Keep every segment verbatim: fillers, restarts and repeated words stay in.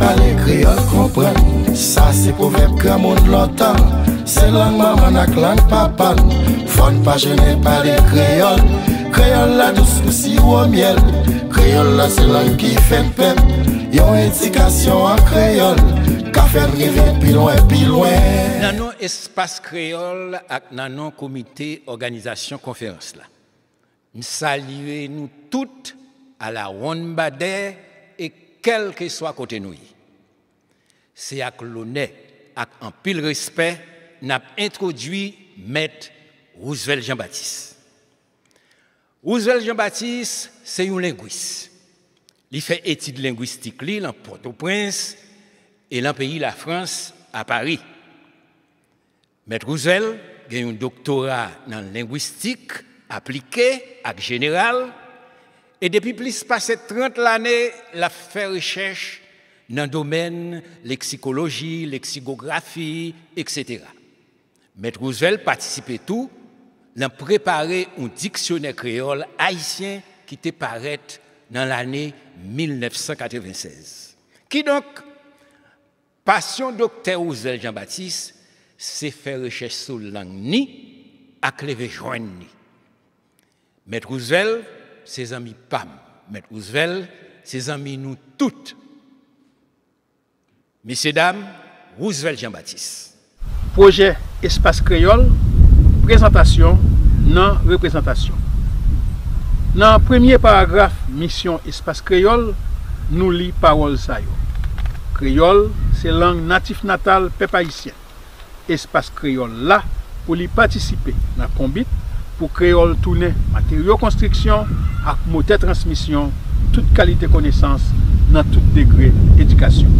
Pale kreyòl konprann, sa se pwovèb granmoun lontan. Se lang manman n ak lang papa n. Fò n pa jennen pale kreyòl. Kreyòl la dous kou siwo myèl. Kreyòl la se lang ki fè n pèp. Yon edikasyon an kreyòl ka fè n rive pi lwen, pi lwen. Nan non Espas Kreyòl ak nan non komite òganizasyon konferans la, m salye nou tout alawonnbadè e kèlkeswa kote nou ye. Se ak lonè, ak anpil respè, n ap entwodui Mèt Roosevelt Jean Baptiste. Roosevelt Jean Baptiste se yon lengwis. Li fè etid lengwistik li lan Pòtoprens e lan peyi Lafrans, a Pari. Mèt Roosevelt gen yon doktora nan lengwistik aplike ak jeneral, e depi plis pase trant lane, l ap fè rechèch nan domèn leksikoloji, leksikografi, etsetera. Mèt Roosevelt patisipe tou nan prepare yon diksyonè kreyòl ayisyen ki te parèt nan lane mil nèf san katrevennsèz. Kidonk, pasyon Doktè Roosevelt Jean Baptiste se fè rechèch sou lang ni ak leve jwenn ni. Mèt Roosevelt se zanmi pa m. Mèt Roosevelt se zanmi nou tout. Mesyedam, Roosevelt Jean Baptiste. Pwojè Espas Kreyòl, prezantasyon nan reprezantasyon. Nan premye paragraf misyon Espas Kreyòl, nou li pawòl sa yo: Kreyòl se lang natif natal pèp ayisyen. Espas Kreyòl la pou li patisipe nan konbit pou kreyòl tounen materyo konstriksyon ak motè transmisyon tout kalite konesans nan tout degre edikasyon.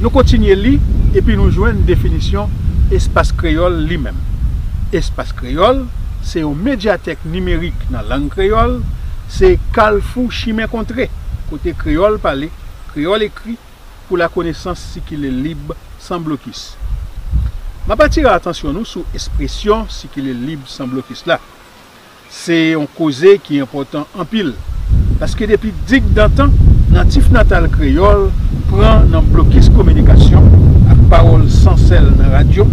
Nou kontinye li epi nou jwenn definisyon espas kreyòl li menm. Espas kreyòl se yon medyatèk nimerik nan lang kreyòl, se kalfou chimen kontre kote kreyòl pale, kreyòl ekri, pou lakonesans sikile lib san blokis. M ap atire atansyon nou sou espresyon sikile lib san blokis la. Se yon koze ki enpòtan anpil, paske depi digdantan, natif natal kreyòl pran nan blokis kominikasyon ak pawòl san sèl nan radyo,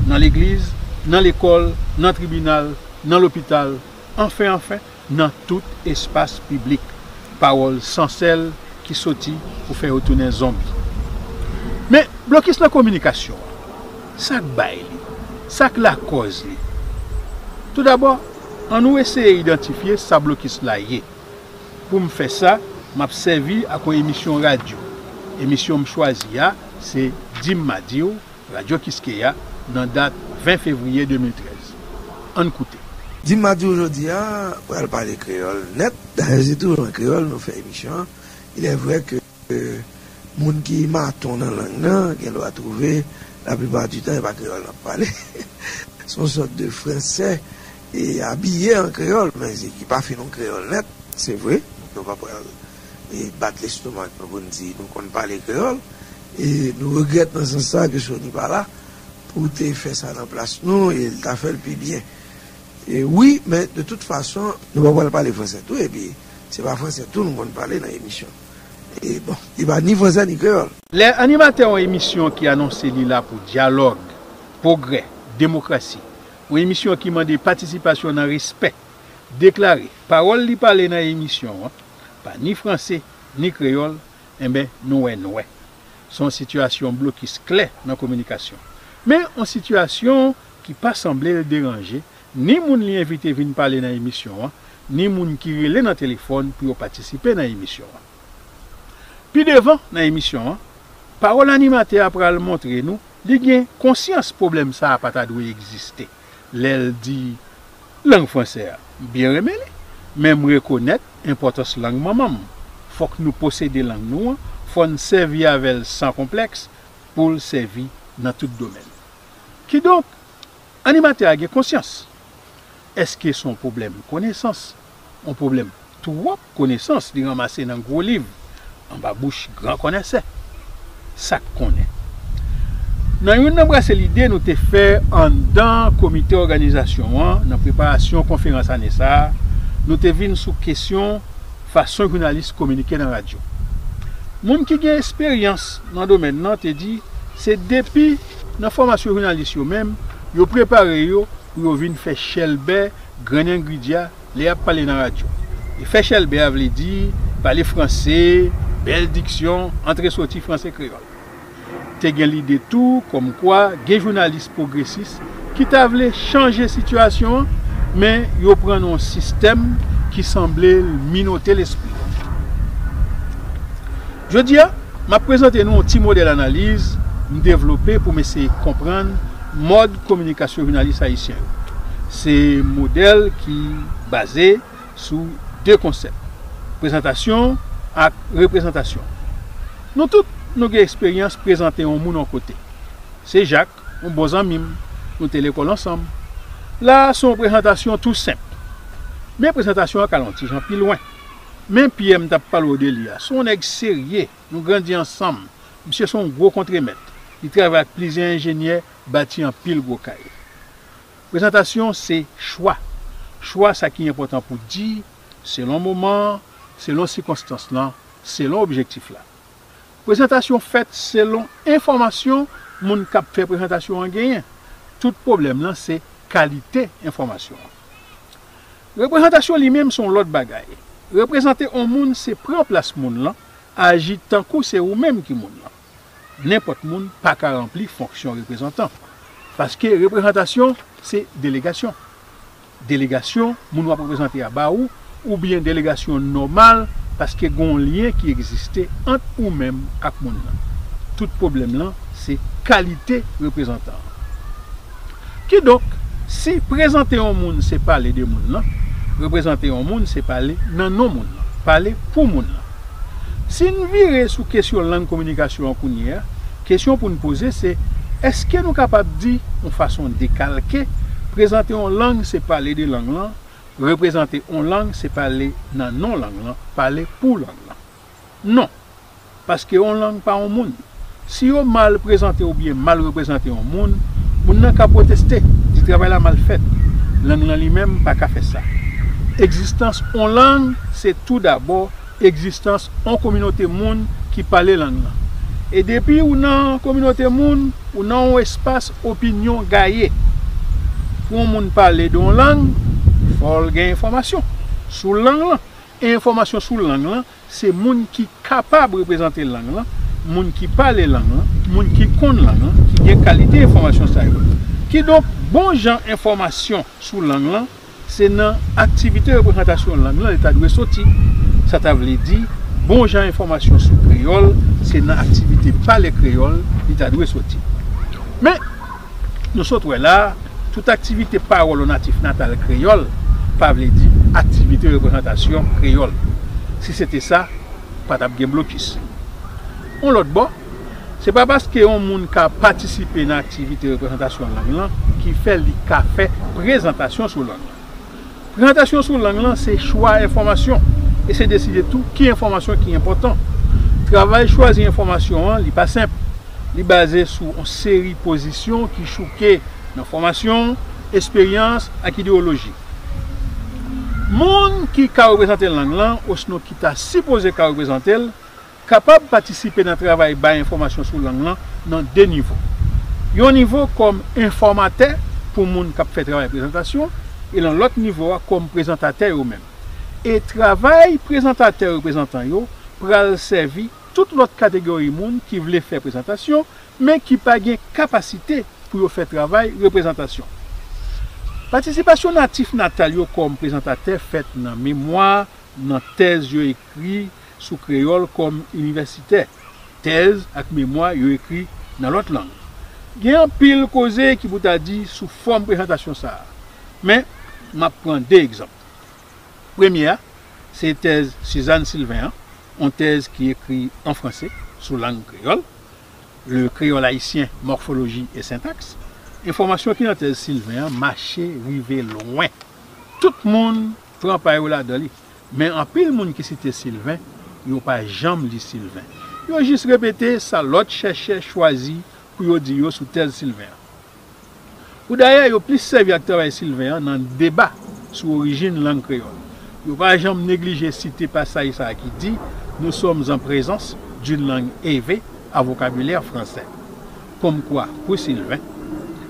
nan legliz, nan lekòl, nan tribinal, nan lopital, anfen, anfen, nan tout espas piblik. Pawòl san sèl ki soti pou fè yo tounen zonbi. Men, blokis nan kominikasyon an, sa k bay li? Sa k lakòz li? Toudabò, ann nou eseye idantifye sa blokis la ye. Pou m fè sa, m ap sèvi ak yon emisyon radyo. Emisyon m chwazi a, se Di m ma di w, Radyo Kiskeya, nan dat ven fevriye de mil trèz. Ann koute. Di m ma di w jodi a, pral pale kreyòl nèt. Dayè, se toujou an kreyòl nou fè emisyon an. Il est vrai que, euh, moun ki maton nan lang nan, gen dwa twouve, laplipa di tan, e pa kreyòl n ap pale. Se yon sòt de fransè, e abiye an kreyòl, men se ki pa fin yon kreyòl nèt, se vre. Nou pa pral, e, bat lestomak nou pou n di nou konn pale kreyòl. E nou regrèt nan sans sa ke Sony pa la pou te fè sa nan plas nou, e l ta fè l pi byen. E wi, men de tout fason, nou pa pral pale fransè tou, epi se pa fransè tou nou konn pale nan emisyon. E bon, li pa ni fransè ni kreyòl. Lè animatè yon emisyon ki anonse li la pou dyalòg, pwogrè, demokrasi, yon emisyon ki mande patisipasyon nan respè, deklare pawòl li pale nan emisyon an pa ni franse ni kreyòl, enben, nou wè nwè. Se yon sitiyasyon blokis klè nan kominikasyon. Men, yon sitiyasyon ki pa sanble l deranje ni moun li envite vin pale nan emisyon an, ni moun ki rele nan telefòn pou yo patisipe nan emisyon an. Pi devan nan emisyon an, pawòl animatè a pral montre nou li gen konsyans pwoblèm sa a pa ta dwe egziste. Lè l di, lang fransè a, m byen renmen li, men m rekonèt enpòtans lang manman m. Fòk nou posede lang nou an, fò n sèvi avè l san konplèks pou l sèvi nan tout domèn. Kidonk, animatè a gen konsyans. Èske se yon pwoblèm konesans, yon pwoblèm twòp konesans li ranmase nan gwo liv, anba bouch gran konnèsè? Sa k konnen. Nan youn nan brase lide nou te fè anndan komite òganizasyon an, nan preparasyon konferans ane sa a, nou te vin sou kesyon fason jounalis kominike nan radyo. Moun ki gen esperyans nan domèn nan te di se depi nan fòmasyon jounalis yo menm, yo prepare yo pou yo vin fè chèlbè grenn engredya lè y ap pale nan radyo. E fè chèlbè a vle di pale franse, bèl diksyon, antre soti franse kreyòl. Te gen lide tou kòmkwa gen jounalis pwogresis ki ta vle chanje sitiyasyon an, men yo pran nan yon sistèm ki sanble l minote lespri yo. Jodi a, m ap prezante nou yon ti modèl analiz m devlope pou m eseye konprann mòd kominikasyon jounalis ayisyen yo. Se modèl ki baze sou de konsèp, prezantasyon ak reprezantasyon. Nou tout, nou gen eksperyans prezante yon moun yon kote. Se Jak, yon bon zanmi m, nou te lekòl ansanm. La a, se yon prezantasyon tou senp. Men prezantasyon an k al yon ti jan pi lwen. Men Pyè m t ap pale w de li a. Se yon nèg serye, nou grandi ansanm. Misye se yon gwo kontremèt. Li travay ak plizyè enjenyè, bati anpil gwo kay. Prezantasyon se chwa. Chwa sa ki enpòtan pou di, selon moman an, selon sikonstans lan, selon objektif la. Prezantasyon fèt selon enfòmasyon moun k ap fè prezantasyon an genyen. Tout pwoblèm lan se kalite enfòmasyon an. Reprezantasyon li menm se yon lòt bagay. Reprezante yon moun se pran plas moun lan, aji tankou se ou menm ki moun lan. Nenpòt moun pa ka ranpli fonksyon reprezantan. Paske reprezantasyon se delegasyon. Delegasyon, moun w ap reprezante a ba ou, oubyen delegasyon nòmal paske gen yon lyen ki egziste ant ou menm ak moun nan. Tout pwoblèm lan se kalite reprezantan an. Kidonk, si prezante yon moun se pale de moun nan, reprezante yon moun se pale nan non moun nan, pale pou moun nan. Si n vire sou kesyon lang kominikasyon an kounye a, kesyon pou n poze se, èske nou kapab di, yon fason dekalke, prezante yon lang se pale de lang lan, reprezante yon lang se pale nan non lang lan, pale pou lang lan? Non. Paske yon lang pa yon moun. Si yo mal prezante oubyen mal reprezante yon moun, moun nan ka pwoteste, di travay la mal fèt. Lang lan li menm pa ka fè sa. Egzistans yon lang se tou dabò egzistans yon kominote moun ki pale lang lan. E depi ou nan yon kominote moun, ou nan yon espas opinyon gaye. Pou yon moun pale de yon lang, fò l gen enfòmasyon sou lang lan. E enfòmasyon sou lang lan, se moun ki kapab reprezante lang lan, moun ki pale lang lan, moun ki konn lang lan, ki gen kalite enfòmasyon sa yo. Kidonk, bon jan enfòmasyon sou lang lan, se nan aktivite reprezantasyon lang lan li ta dwe soti. Sa ta vle di, bon jan enfòmasyon sou kreyòl, se nan aktivite pale kreyòl li ta dwe soti. Men, nou sot wè la, tout aktivite pawòl yon natif natal kreyòl pa vle di aktivite reprezantasyon kreyòl. Si se te sa, pa t ap gen blokis. Yon lòt bò, se pa paske yon moun ka patisipe nan aktivite reprezantasyon lang lan ki fè li ka fè prezantasyon sou lang lan. Prezantasyon sou lang lan se chwa enfòmasyon e se deside tou ki enfòmasyon ki enpòtan. Travay chwazi enfòmasyon an, li pa senp. Li baze sou yon seri pozisyon ki chouke nan fòmasyon, esperyans ak idewoloji. Moun ki ka reprezante lang lan, osnon ki ta sipoze ka reprezante l, kapab patisipe nan travay bay enfòmasyon sou lang lan nan de nivo. Yon nivo kòm enfòmatè pou moun k ap fè travay prezantasyon, e nan lòt nivo a kòm prezantatè yo menm. E travay prezantatè reprezantan yo pral sèvi tout lòt kategori moun ki vle fè prezantasyon, men ki pa gen kapasite pou yo fè travay reprezantasyon. Patisipasyon natif natal yo kòm prezantatè fèt nan memwa, nan tèz yo ekri sou kreyòl kòm inivèsitè, tèz ak memwa yo ekri nan lòt lang. Gen anpil koze ki pou ta di sou fòm prezantasyon sa a, men m ap pran de egzanp. Premye a, se tèz Suzanne Sylvain an, yon tèz ki ekri an franse sou lang kreyòl, Le créole haïtien, morphologie et syntaxe. Enfòmasyon ki nan tèz Sylvain an mache rive lwen. Tout moun pran pa yo ladan li. Men anpil moun ki site Sylvain, yo pa janm li Sylvain. Yo jis repete sa lòt chèchè chwazi pou yo di yo sou tèz Sylvain an. Poudayè, yo plis sèvi ak travay Sylvain an nan deba sou orijin lang kreyòl. Yo pa janm neglije site pasaj sa a ki di, Nous sommes en présence d'une langue élevée à vocabulaire français. Comme quoi, pour Sylvain,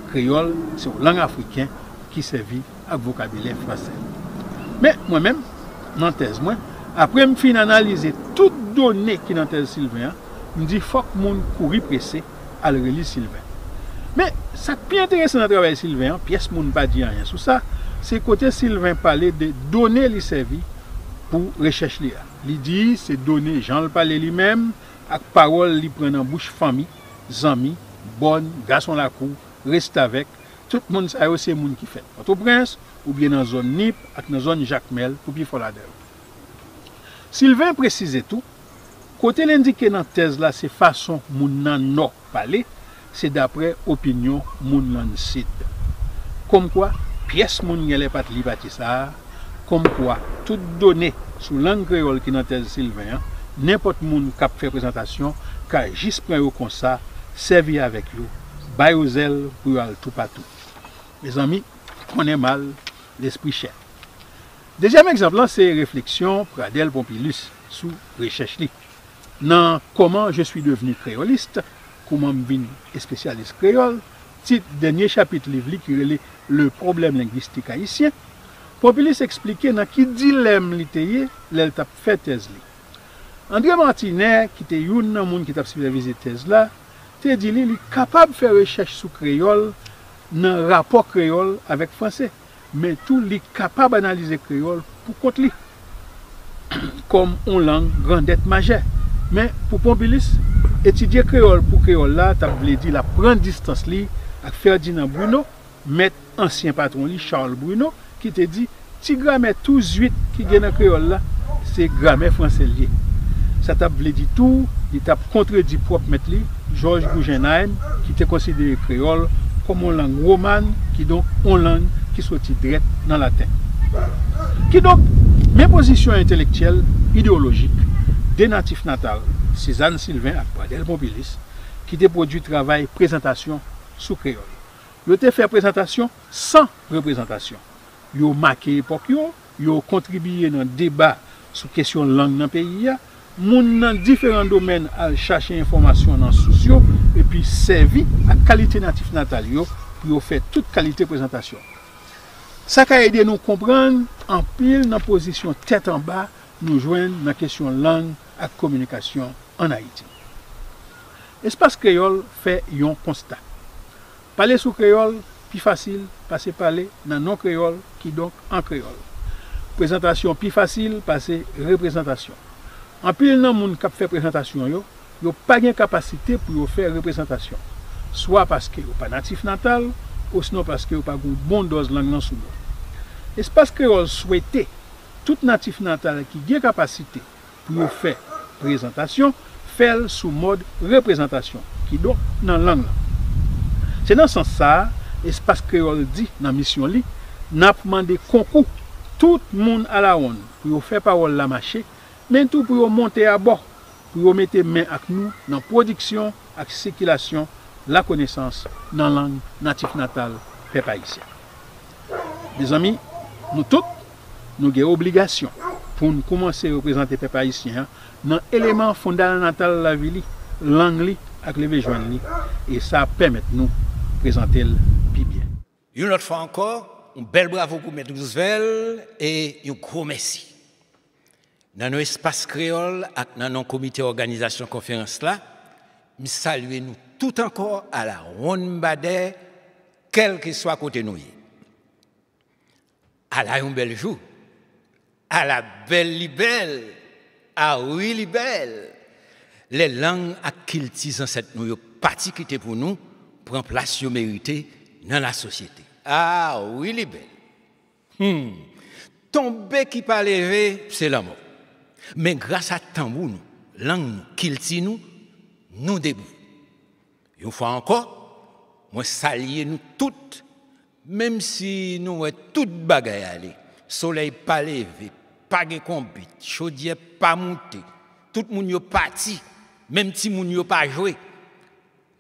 créole, c'est une langue africaine qui servit ak vokabilè fransè. Men, mwen menm, nan tèz mwen, apre m fin analize tout done ki nan tèz Sylvain an, m di fòk moun kouri prese al reli Sylvain. Men, sa k pi enteresan nan travay Sylvain an, pyès moun pa di anyen sou sa, se kote Sylvain pale de done li sèvi pou rechèch li a. Li di se done jan l pale li menm ak pawòl li pran nan bouch fanmi, zanmi, bòn, gason lakou, restavèk, tout moun sa yo se moun ki fèt Pòtoprens oubyen nan zòn Nip ak nan zòn Jakmèl pou pifò ladan yo. Sylvain presize tou, kote l endike nan tèz la se fason moun nan Nò pale, se daprè opinyon moun nan Sid. Kòmkwa, pyès moun genlè pa t li pati sa a, kòmkwa, tout done sou lang kreyòl ki nan tèz Sylvain an, nenpòt moun k ap fè prezantasyon ka jis pran yo konsa, sèvi avèk yo, ba yo zèl pou yo al toupatou. Mezanmi, konnen mal, lespri chè. Dezyèm egzanp lan se refleksyon Pradel Pompilus sou rechèch li. Nan Comment je suis devenu créoliste, Kòman m vin espesyalis kreyòl, tit dènye chapit liv li ki rele Le problème linguistique haïtien, Pompilus eksplike nan ki dilèm li te ye lè l t ap fè tèz li. André Martinet, ki te youn nan moun ki t ap sipèvize tèz la, te di li li kapab fè rechèch sou kreyòl nan rapò kreyòl avèk franse, men tou li kapab analize kreyòl pou kont li kòm on lang grandèt majè. Men, pou Pompilus, etidye kreyòl pou kreyòl la t ap vle di l ap pran distans li ak Ferdinand Bruno, mèt ansyen patwon li, Charles Bruno, ki te di ti gramè tou zwit ki gen nan kreyòl la, se gramè franse l ye. Sa t ap vle di tou, li t ap kontredi pwòp mèt li, Georges Guggenheim, ki te konsidere kreyòl kòm on lang womàn, kidonk on lang ki soti drèt nan laten. Kidonk, men pozisyon entelektyèl, ideyolojik, de natif natal, Sizann Sylvain ak Pradel Pompilus, ki te pwodui travay prezantasyon sou kreyòl. Yo te fè prezantasyon san reprezantasyon. Yo make epòk yo, yo kontribiye nan deba sou kesyon lang nan peyi a, moun nan diferan domèn al chache enfòmasyon nan sous yo, epi sèvi ak kalite natif natal yo pou yo fè tout kalite prezantasyon. Sa ka ede nou konprann anpil nan pozisyon tèt anba nou jwenn nan kesyon lang ak kominikasyon ann Ayiti. Espas Kreyòl fè yon konsta. Pale sou kreyòl pi fasil pase pale nan non kreyòl, kidonk an kreyòl. Prezantasyon pi fasil pase reprezantasyon. Anpil nan moun k ap fè prezantasyon yo, yo pa gen kapasite pou yo fè reprezantasyon, swa paske yo pa natif natal, osnon paske yo pa gen yon bon dòz lang nan sou yo. Espas Kreyòl swete tout natif natal ki gen kapasite pou yo fè prezantasyon, fè l sou mòd reprezantasyon, kidonk nan lang lan. Se nan sans sa a, Espas Kreyòl di nan misyon li, n ap mande konkou tout moun alawonn pou yo fè pawòl la mache, men tou pou yo monte abò, pou yo mete men ak nou nan pwodiksyon ak sikilasyon lakonesans nan lang natif natal pèp ayisyen. Mezanmi, nou tout, nou gen obligasyon pou n koumanse reprezante pèp ayisyen an nan eleman fondanatal lavi li, lang li ak leve jwenn li, e sa ap pèmèt nou prezante l pi byen. Yon lòt fwa ankò, yon bèl bravo pou Mèt Roosevelt e yon gwo mèsi. Nan non Espas Kreyòl ak nan non Komite Òganizasyon Konferans la, m salye nou tout ankò alawonnbadè, kèlkeswa kote nou ye. Ala yon bèl jou! Ala bèl li bèl! A wi, li bèl! Lè lang ak kilti zansèt nou yo pati kite pou nou, pran plas yo merite nan lasosyete. A wi, li bèl! Hmm. Tonbe ki pa leve, se lanmò. Men gras a tanbou nou, lang nou, kilti nou, nou debou. Yon fwa ankò, mwen salye nou tout, menm si nou wè tout bagay ale, solèy pa leve, pa gen konbit, chodyè pa moute, tout moun yo pati, menm timoun yo pa jwe.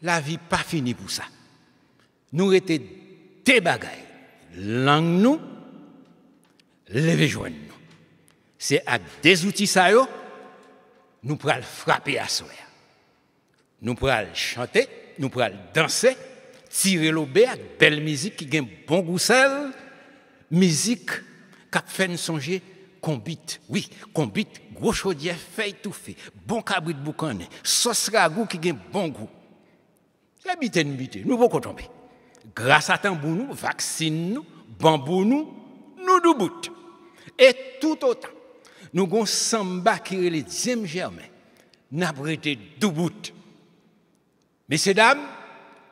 Lavi pa fini pou sa. Nou rete de bagay, lang nou, leve jwenn nou. Se ak de zouti sa yo, Nou pral frape aswè a. Nou pral chante, nou pral danse, tire lobe ak bèl mizik ki gen bon gou sèl, mizik k ap fè n sonje konbit. Wi, konbit, gwo chodyè, fèy toufe, bon kabrit boukannen, sòs ragou ki gen bon gou. Se bite n bite, nou poko tonbe. Gras a tanbou nou, vaksin nou, banbou nou, nou doubout. E toutotan nou gon sanba ki rele James Germain, n ap rete doubout. Mesyedam,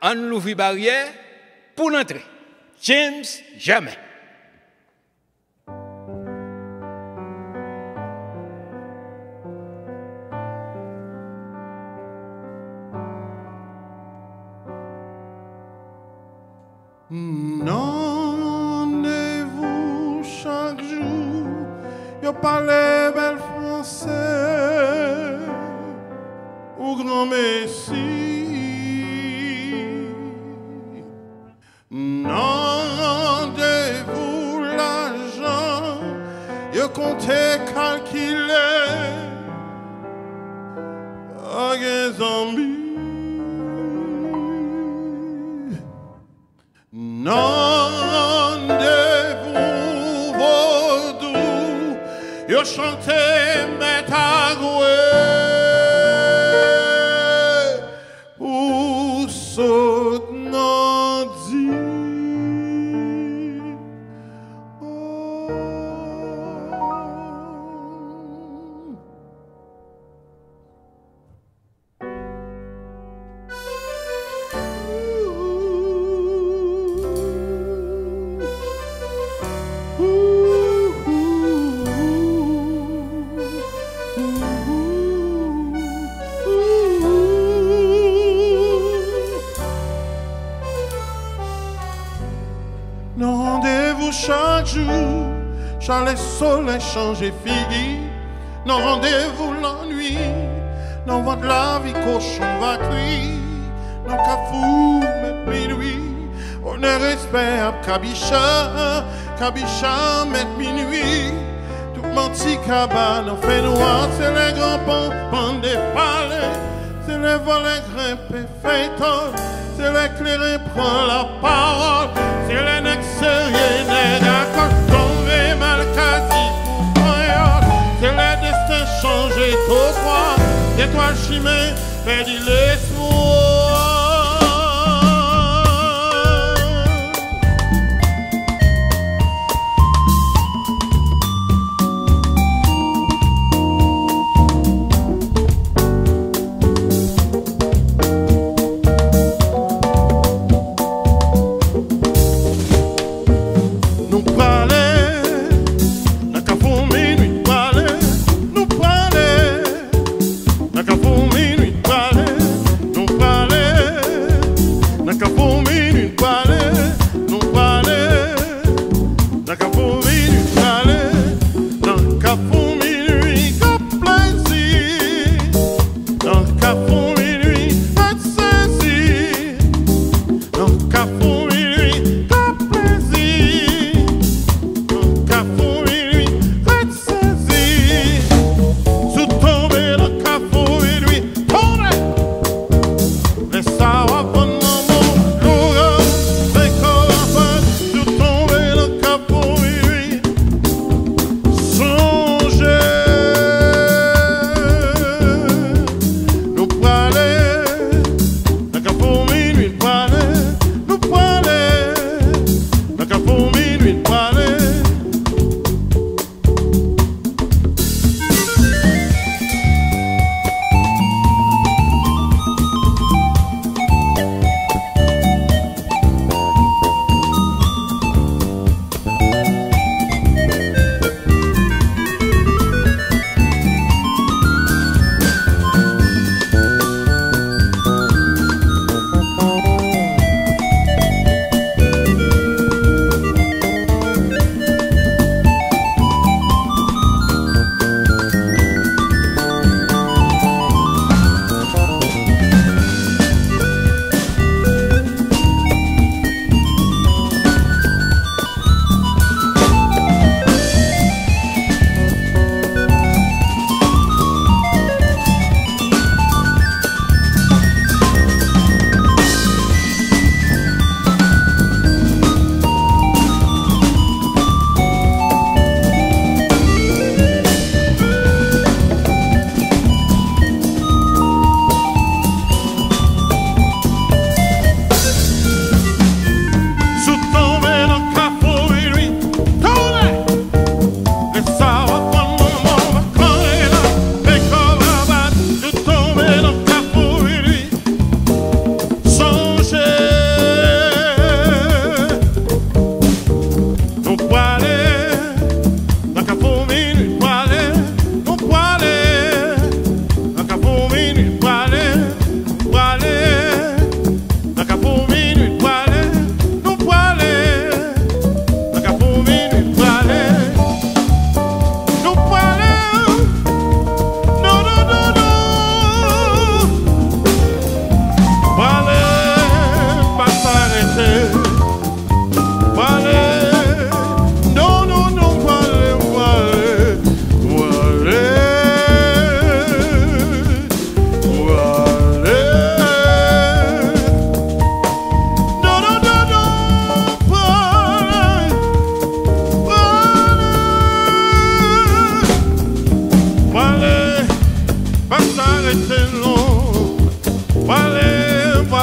ann louvri baryè pou n antre. James Germain. Nan randevou chak jou, yo pale bèl franse ou granmesi. Nan randevou lajan, yo konte kalkile, pa gen zanmi. Nan randevou vodou, yo chante mèt agwe pou sot nan di. Nan randevou chak jou, chalè solèy chanje figi. Nan randevou lannwit, nan vant lavi kochon va kwi. Nan kafou mèt minwi, onè respè ap kabicha, kabicha mèt minwi. Tout manti kaba nan fènwa, se lè gran panpande pale, se lè vòlè grenpe fèy tòl, se lè kleren pran lapawòl, se lè nèg serye, nèg a kòd tonbe, malkadi pou panyòl, se lè desten chanje twotwa, etwal chimen pèdi lespwa. Nou prale nan kafou minwi, prale, nou prale nan kafou minwi, prale, nou prale.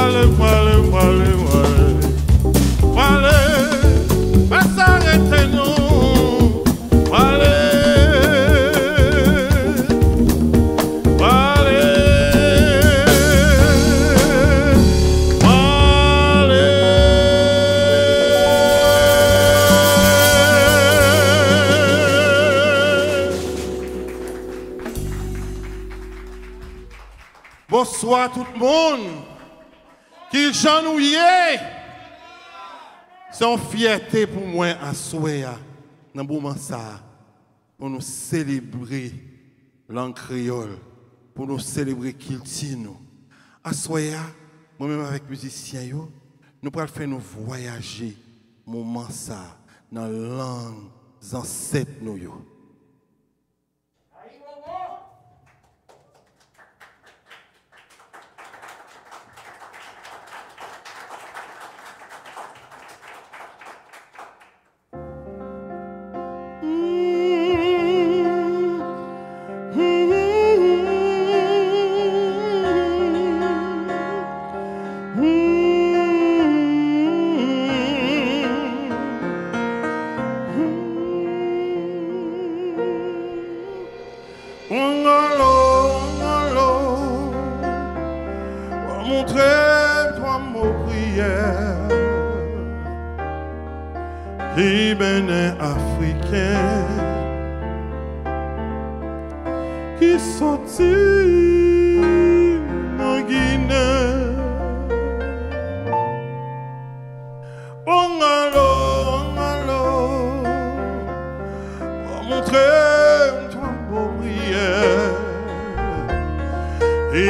Pwale, pwale, pwale, pwale. Pwale, pa sa rete non. Pwale, pwale, pwale. Bonswa tout moun. Kijan nou ye? Se yon fyète pou mwen aswè a, nan moman sa a, pou nou selebre lang kreyòl, pou nou selebre kilti nou. Aswè a, mwen menm avèk mizisyen yo, nou pral fè nou vwayaje moman sa a nan lang zansèt nou yo. Angalo, angalo, w a montre m twa mo priyè ki mennen Afriken ki soti nan Ginen. Angalo, angalo, w a montre m twa mo priyè ki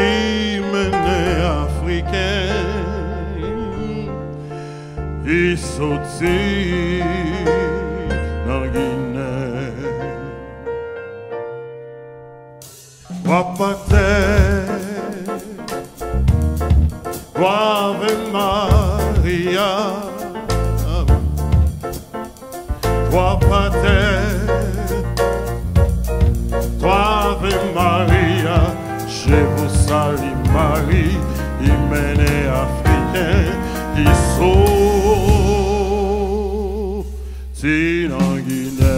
mennen Afriken ki soti nan Ginen. Twa Patè, twa Ave Maria, twa Patè, twa Ave Maria, Jerusalem Mari, ki mennen Afriken ki soti nan Ginen.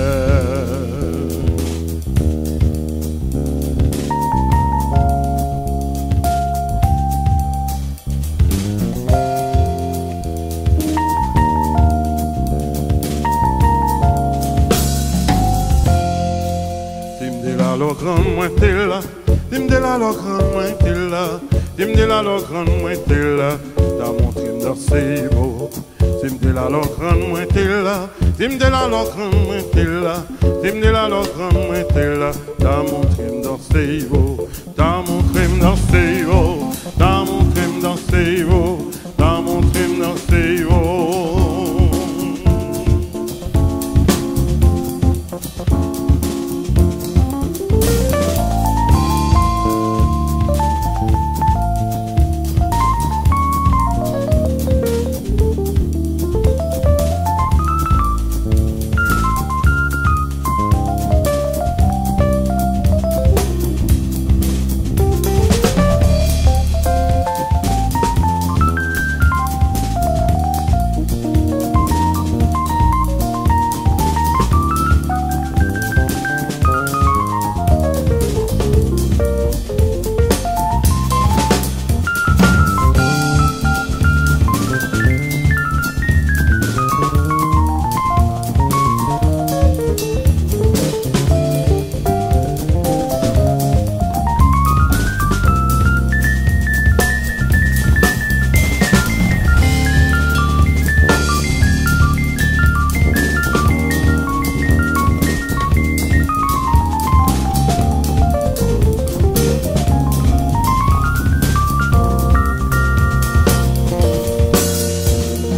Si m te la lò grann mwen te la, si m te la lò grann mwen te la, si m te la lò grann mwen te la, ta montre m danse ibo. Si m te la lò grann mwen te la, si m te la lò grann mwen te la, si m te la lò grann mwen te la, ta montre m danse ibo, ta montre m danse ibo, ta montre m danse ibo, ta montre m danse ibo.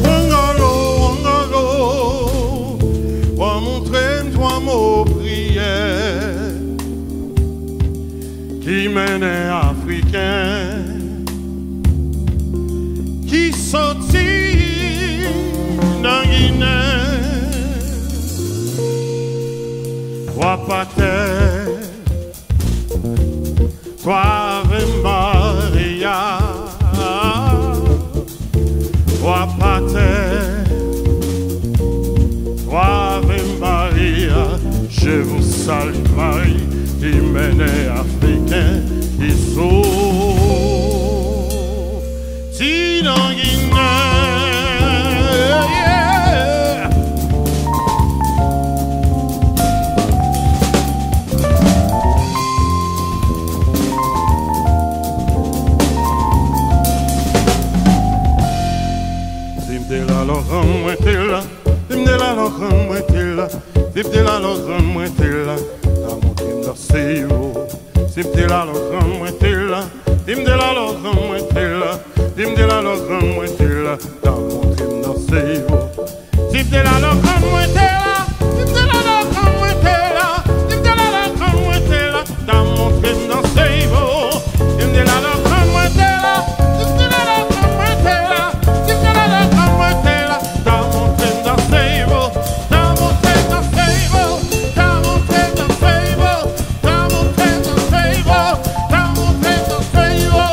Wangalo, wangalo, w a montre m twa mo priyè ki mennen Afriken ki soti nan Ginen. Twa Patè, twa Ave Maria, Mari ki mennen Afriken ki soti nan Ginen. Yeah! Si m te la, lògàn mwen te la. Si m te la, lògàn mwen te la. Si m te la, lògàn mwen te la. Ta montre m danse yo. Si m te la, lògàn mwen te la. Si m te la, lògàn mwen te la. Si m te la, lògàn mwen te la. Ta montre m danse yo. Si m te la, lògàn mwen te la. Si m te la, lògàn mwen te la. Si m te la, lògàn mwen te la. Ta montre m danse yo. Si m te la, lògàn mwen te la. Si m te la, lògàn mwen te la. Si m te la, lògàn mwen te la. Ta montre m danse yo. Ta montre m danse yo. Ta montre m danse yo. Ta montre m danse yo. Ta montre m danse yo.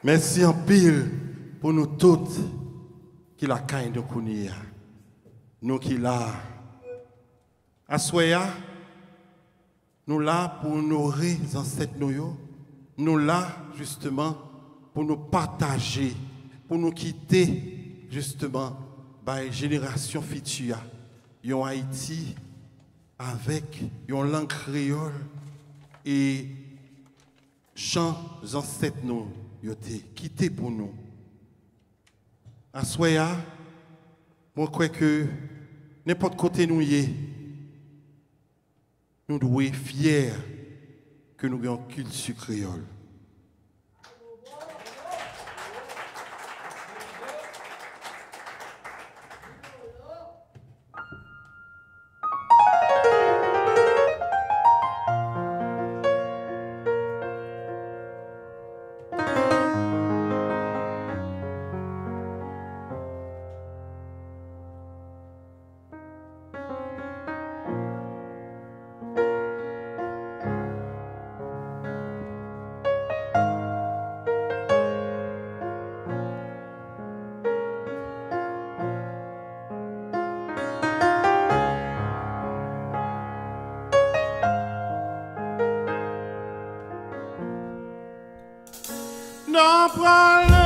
Mèsi anpil pou nou tout ki lakay nou kounye a. Nou ki la a. Aswè a, nou la pou onore zansèt nou yo. Nou la, jisteman, pou nou pataje, pou nou kite, jisteman, bay jenerasyon fiti a yon Ayiti avèk yon lang kreyòl e jan zansèt nou yo te kite pou nou. Aswè a, mwen kwè ke nenpòt kote nou ye, nou dwe fyè ke nou gen yon kilti kreyòl. N a prale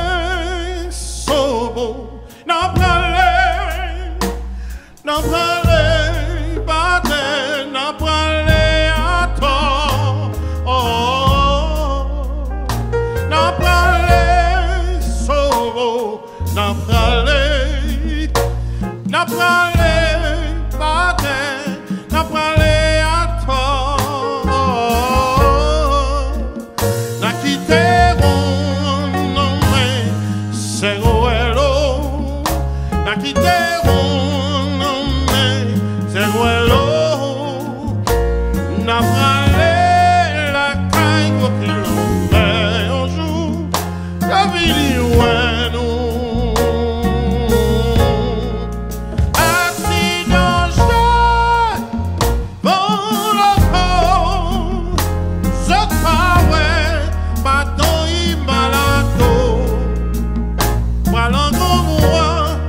Sobo, n a prale, n a prale Baden, n a prale Atò. Oh, n a prale Sobo, n a prale, n a prale Baden, n a prale Atò. N a kite wonn nan men Sèwèlo. N a kite wonn nan men Sèwèlo. N a prale lakay Gwo Kilonmè yon jou. Yo vini wè nou. Aksidan chè. Bon loko, zòt pa wè, madanm Imalato. Pral angonmou an,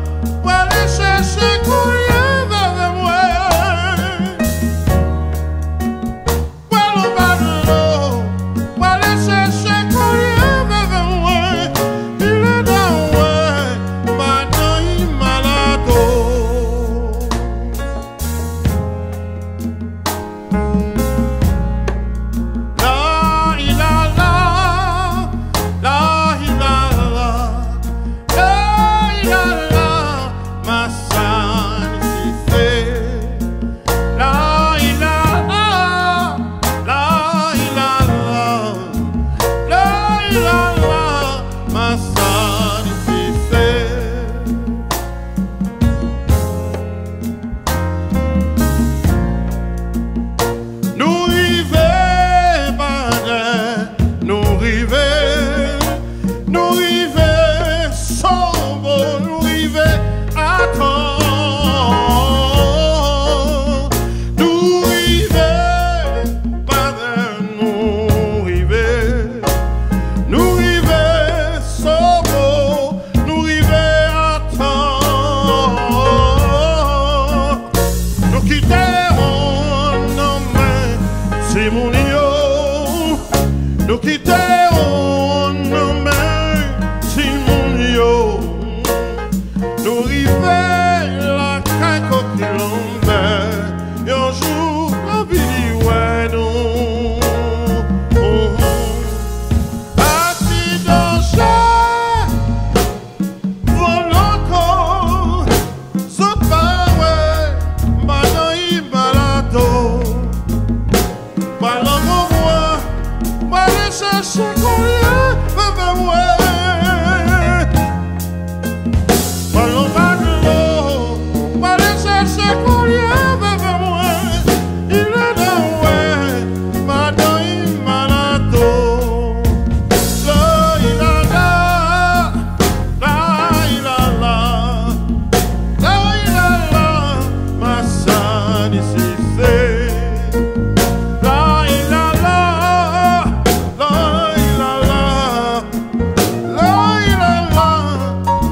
prale chèche koulye veve mwen. Pral anba dlo, prale chèche koulye veve mwen. Ilè dawè, madanm Imalato. La ilala, la ilala, la ilala, Masani Sise. La ilala, la ilala, la ilala, Masani Sise. Nou rive Kite w nan men timoun yo. Nou rive lakay Koki Lanmè. Yon jou, lavi li wè nou. Pati danje. Van lanko, zot pa wè, madan Imalato. Pral nan konvwa, pral chèche kolye, veve mwen. Pral nan bak dlo, pral chèche kolye, veve mwen. Ilè nan wè, madan Imalato. Lay lala, lay lala, lay lala, Masani Sise. Lay lala, lay lala, lay lala,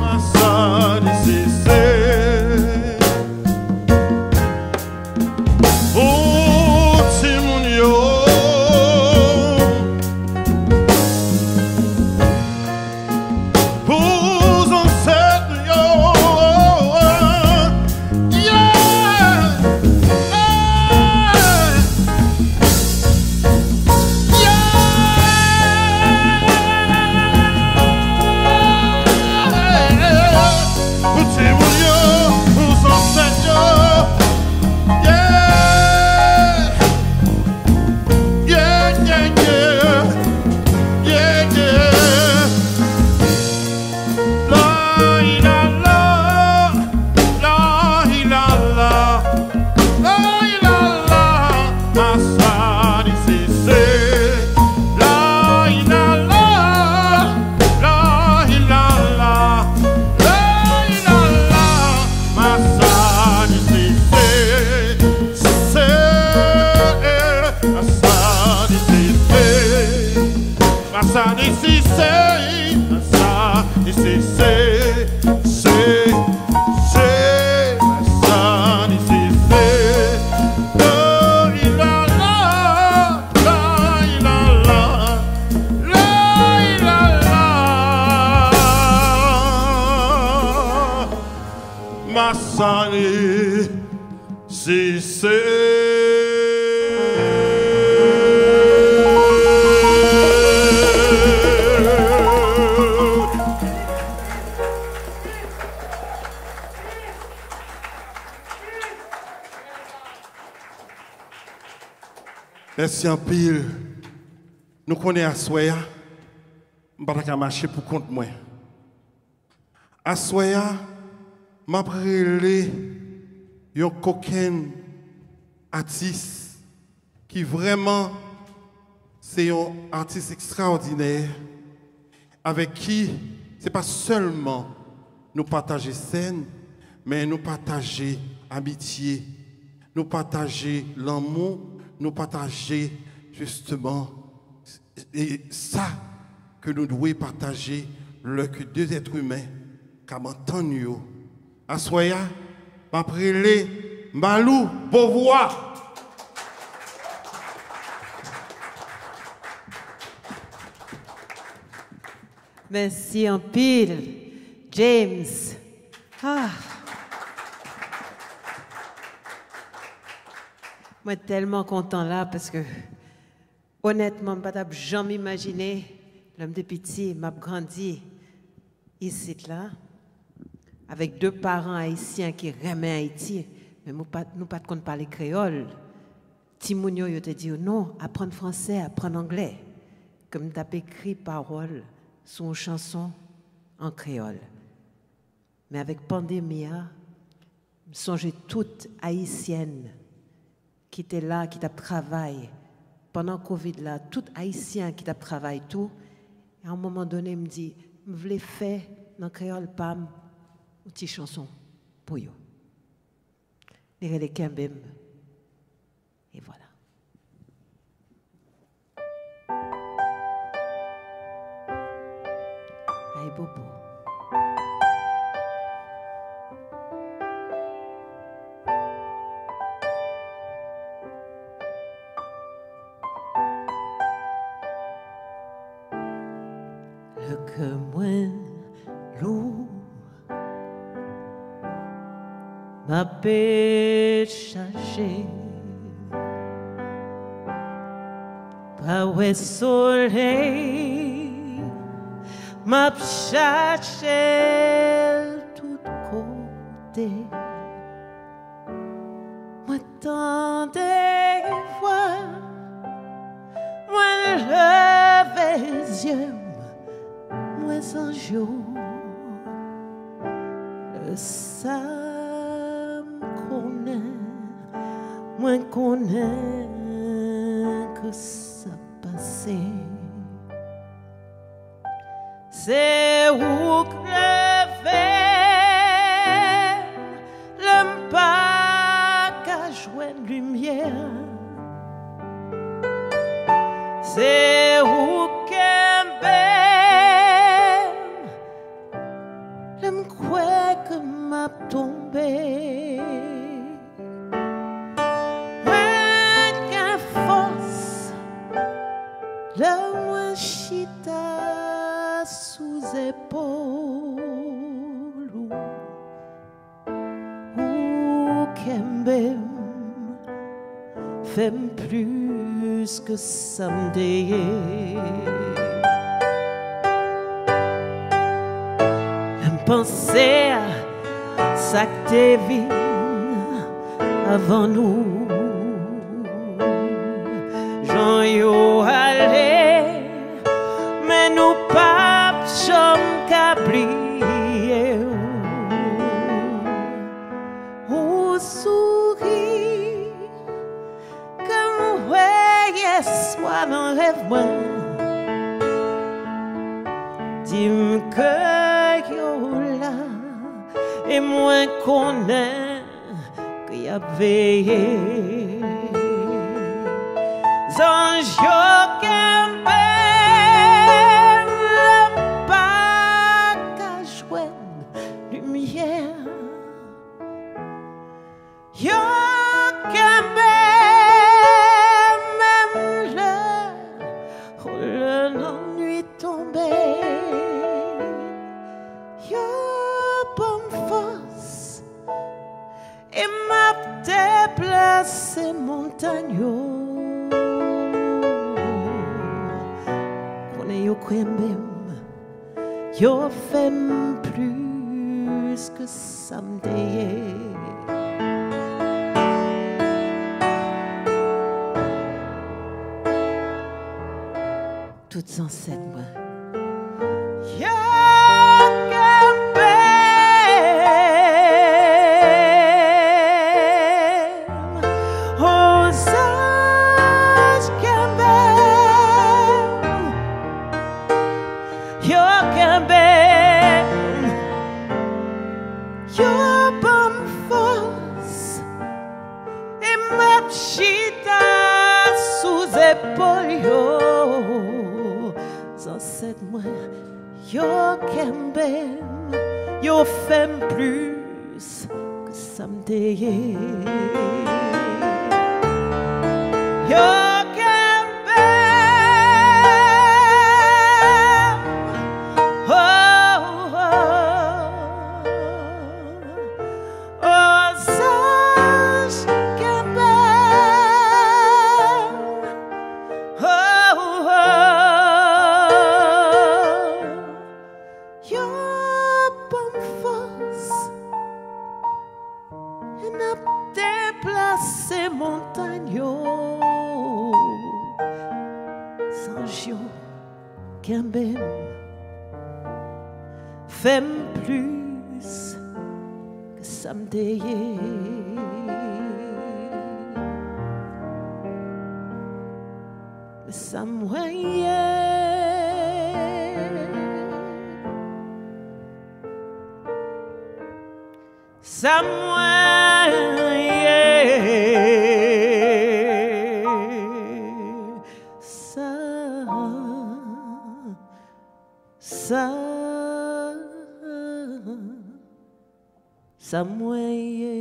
Masani Sise. Pou timoun yo, pou zansèt nou yo. Yeah! Yeah! Yeah! Pou timoun yo, pou zansèt yo. Yeah! Yeah, yeah, yeah. Yeah, yeah. Lay lala, lay lala, lay lala, Masani Sise. Lay lala, lay lala, lay lala, Masani Sise. Se, Masani Sise. Masani Sise, Masani Sise, se, se, Masani Sise. Lay lala, lay lala, lay lala. Masani Sise. Mèsi anpil. Nou konnen aswè a, m pa ta ka mache pou kont mwen. Aswè a, m ap rele yon kokenn atis ki vrèman se yon atis ekstraòdinè, avèk ki se pa sèlman nou pataje sèn, men nou pataje amitye, nou pataje lanmou, nou pataje jisteman e sa ke nou dwe pataje lè ke de zèt imen kab antann yo. Aswè a, m ap rele Malou Beauvoir. Mèsi anpil, James. Ah. Mwen tèlman kontan la paske, onètman, m pa t ap janm imajine, lè m te piti, m ap grandi isit la, avèk de paran ayisyen ki renmen Ayiti, men nou pa t, nou pa t konn pale kreyòl. Timoun yo, yo te di yo, "Non, aprann fransè, aprann anglè." Ke m t ap ekri pawòl sou yon chanson an kreyòl. Men avèk pandemi a, m sonje tout Ayisyèn ki te la, ki t ap travay pandan kovid la, tout Ayisyen ki t ap travay tou. E a yon moman done, m di, "M vle fè nan kreyòl pa m yon ti chanson pou yo." Li rele Kenbe m. E vwala. Ay, bobo. Kè mwen lou, m ape chache. Pa wè solèy, m ap chache l tout kote. Mwen tande vwa, mwen leve zye m, mwen sonje w. Sa m konnen, mwen konnen ke sa pase. Se ou k leve m lè m pa ka jwenn limyè. Se ou k kenbe m lè m kwè ke m ap tonbe. Mwen gen fòs lè mwen chita sou zepòl ou. Ou kenbe m, fè m plis ke sa m te ye. Lè m panse a sa k te vin avan nou, jan yo ale, men nou p ap janm ka bliye w. Ou souri ke m wè yèswa nan rèv mwen. Di m ke yo la, e mwen konnen ke y ap veye. Zanj yo kenbe m lè m pa ka jwenn limyè. Yo kenbe m menm lè, lè lannwit tonbe. Yo ban m fòs e m ap deplase montany yo. Konnen yo kenbe m, yo fè m plis ke sa m te ye. Tout zansèt mwen. Yo kenbe m, o zanj kenbe m. Yo kenbe m, yo ban m fòs, e m ap chita sou zepòl yo. Zansèt mwen, yo kenbe m, yo fè m plis ke sa m te ye. Yo kenbe m, oh, oh, oh. O zanj kenbe m, oh, oh. Yo ban m fòs, e n ap deplase montany yo. Zanj yo kenbe m, fè m plis ke sa m te ye. Sa mwen ye. Sa mwen ye. Sa, sa, sa mwen ye.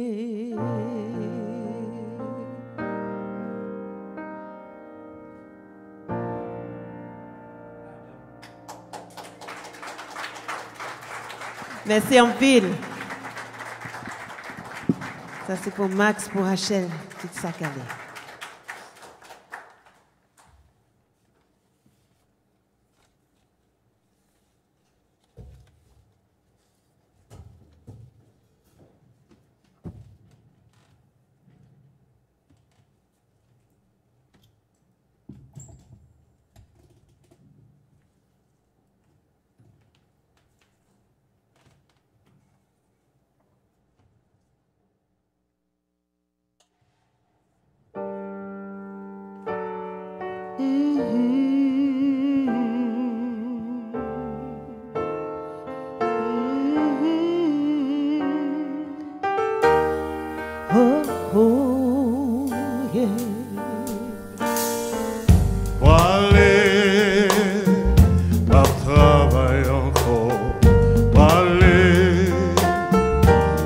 Mèsi anpil. Sa se pou Max, pou Rachel, tout sa k ale. Oh, oh, yeah. Prale, m ap travay ankò. Prale,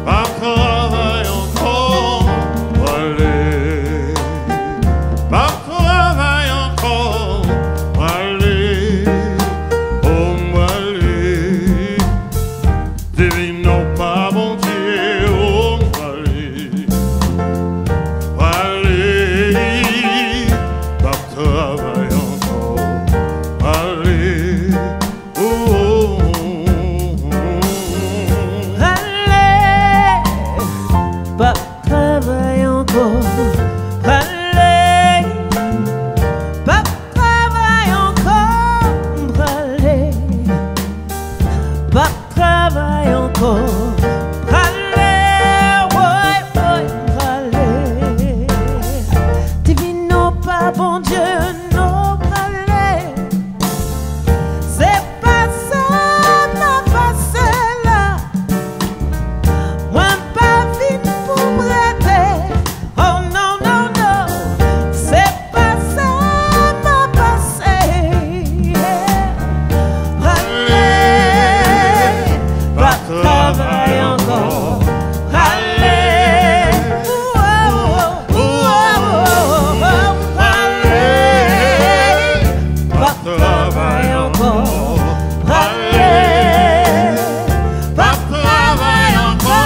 m ap travay ankò. Prale, m ap travay ankò. Prale, o m prale. Divino pa Bondye, o m prale. Prale, m ap travay ankò. Prale, o, o, o, o. Prale, m ap travay ankò. Prale, m ap travay ankò. Prale, m ap travay ankò. Prale, woy, woy, prale. Divino pa Bondye, non, prale. Se pase m ap pase la. Mwen pa vin pou m rete. Oh, non, non, non. Se pase m ap pase. Prale, m ap travay ankò. Prale, prale, m ap travay ankò. Prale, m ap travay ankò.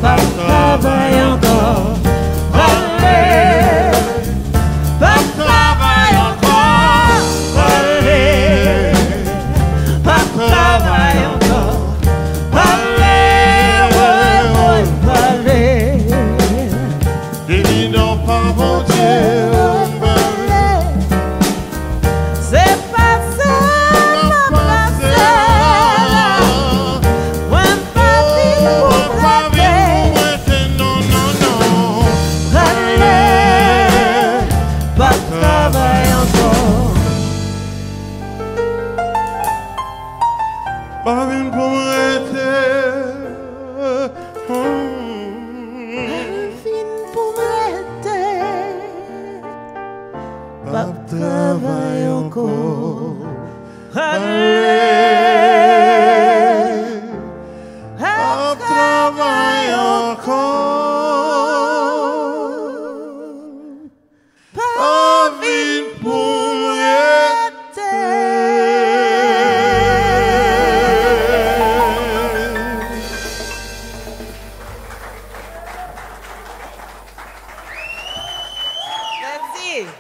Pa travay ankò. Prale, pa travay ankò. Prale, pa travay ankò. Prale, woy, woy, prale. Divino pa Bondye, prale. Se pase m ap pase la. Mwen pa vin pou m rete. Non, non, non. Prale, pa travay ankò. Pa vin pou m rete. Pa vin pou m rete. P ap travay ankò. Ale, p ap travay ankò.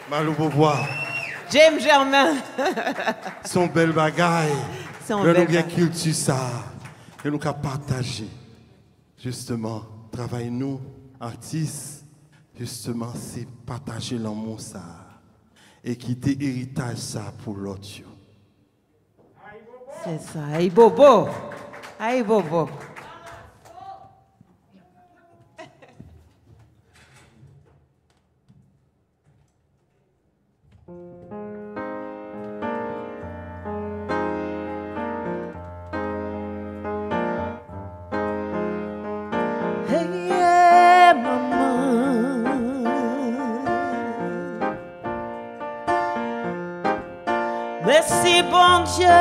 Malou Beauvoir. James Germain. Se yon bèl bagay. Se yon bèl bagay. Lè nou gen kilti sa, ke nou ka pataje, jisteman, travay nou, atis, jisteman, se pataje lanmou sa, e kite eritaj sa pou lòt yo. Se sa. Ayibobo. Ayibobo. Hey, yeah, manman. Mèsi, Bondye,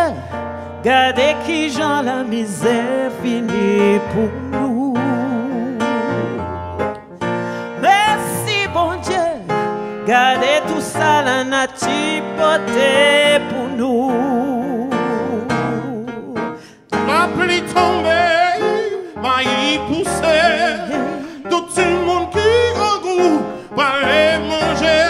gade kijan lamizè fini pou nou. Mèsi, Bondye, gade tou sa lanati pote pou nou. Lapli tonbe, mayi pouse, tout timoun ki grangou prale manje.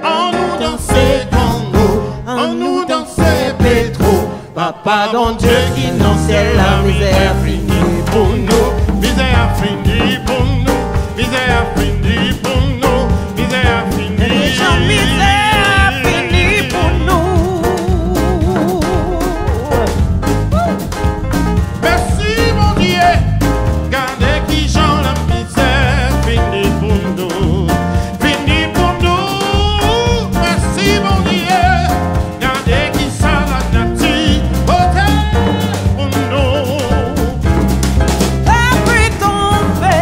Annou danse tango, annou danse petro. Papa Bondye ki nan syèl la, mizè a fini pou nou. Mizè a fini pou nou. Mizè a fini pou nou. Mizè a fini. Gade jan mizè a fini pou nou. Mèsi, Bondye. Gade kijan lamizè fini pou nou. Fini pou nou. Mèsi, Bondye. Gade kisa lanati pote pou nou. Lapli tonbe,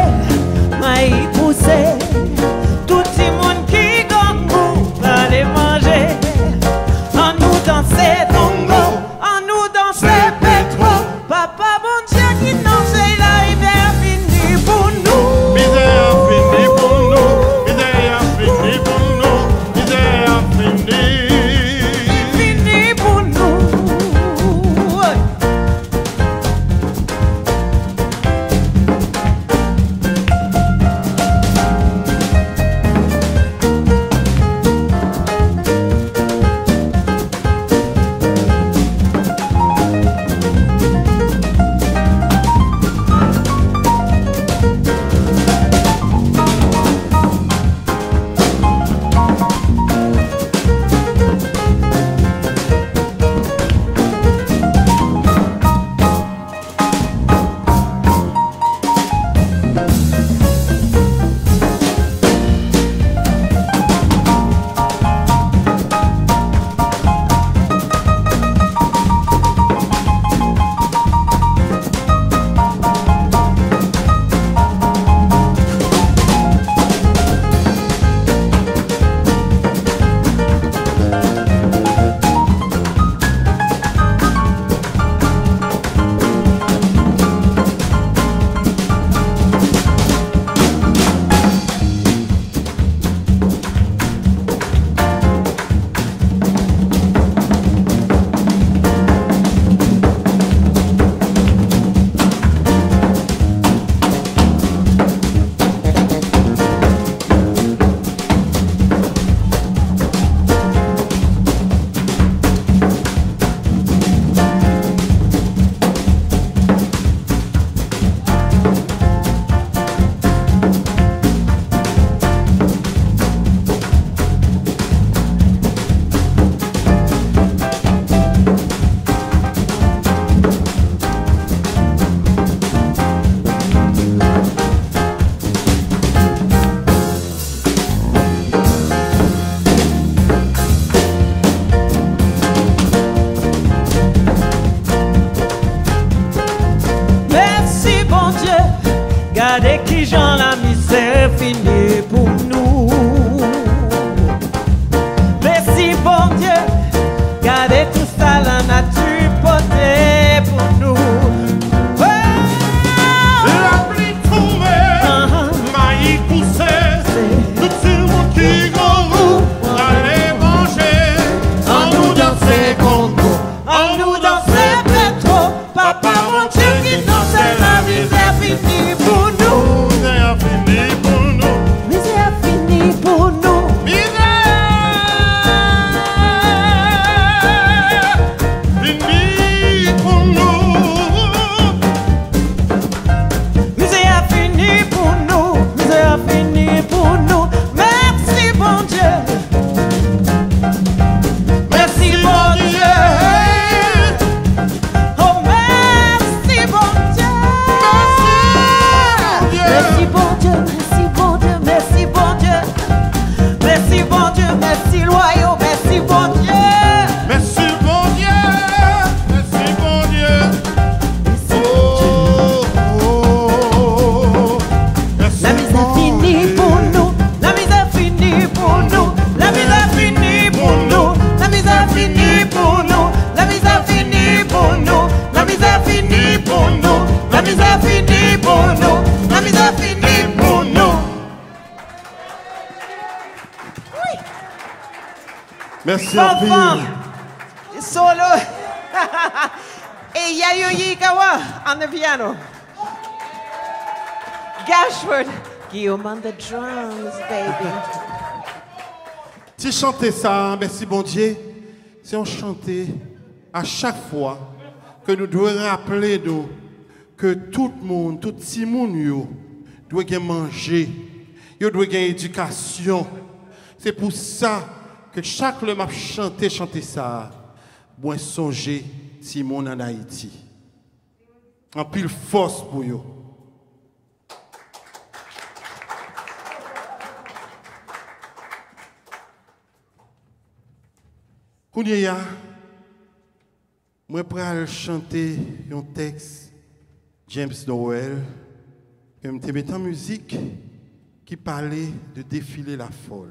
Bondye. Mèsi, Bondye. Oh, mèsi, Bondye. Mèsi, Bondye. Mèsi, Bondye. Mèsi, Bondye. Mèsi, Bondye. Mèsi, Lwa yo. Mèsi, Bondye. Mèsi, Bondye. Mèsi, Bondye. Mèsi, Bondye. Oh, oh, oh, oh. Lanmizè fini pou nou, lanmizè fini pou nou, lanmizè fini pou nou, lanmizè fini pou nou, lanmizè fini pou nou, lanmizè fini pou nou, lanmizè fini pou nou, lanmizè fini pou nou. Wi. Mèsi anpil. Fanfan. Solo. E Yayou Yikawa on the piano. Gashford Guillaume on the drums, baby. Ti chante sa, Mèsi Bondye, se yon chante a chak fwa ke nou dwe raple nou ke tout moun, tout timoun yo dwe gen manje, yo dwe gen edikasyon. Se pou sa ke chak lè m ap chante chante sa, mwen sonje timoun ann Ayiti. Anpil fòs pou yo. Kounye a, mwen pral chante yon tèks James Noël, ke m te met an mizik, ki pale de defile lafòl.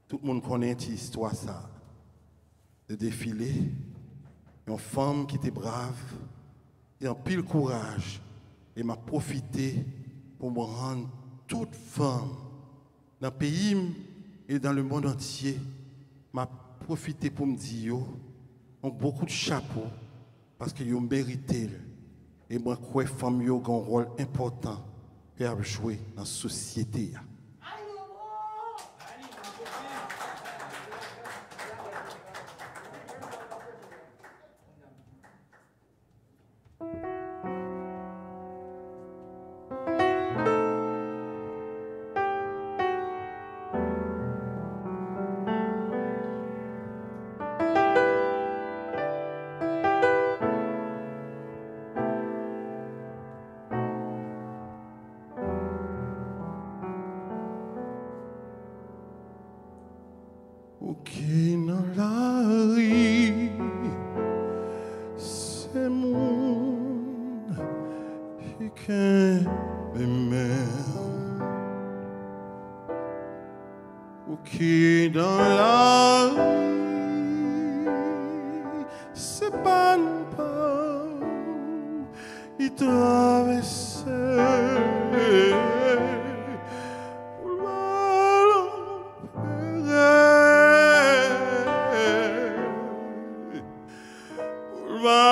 Tout moun konnen ti istwa sa a. De defile, yon fanm ki te brav, e anpil kouraj, e m ap pwofite pou mwen rann tout fanm nan peyi m e dans le monde entier, m ap pwofite pou m di yo yon gwo kout chapo, paske yo merite l, e mwen kwè fanm yo gen yon wòl enpòtan ke y ap jwe nan sosyete a. Ou ki nan lari, se moun ki kenbe men w. Ou ki nan lari, se pa nou pa w. Li travèse boulva Lanperè. Boulva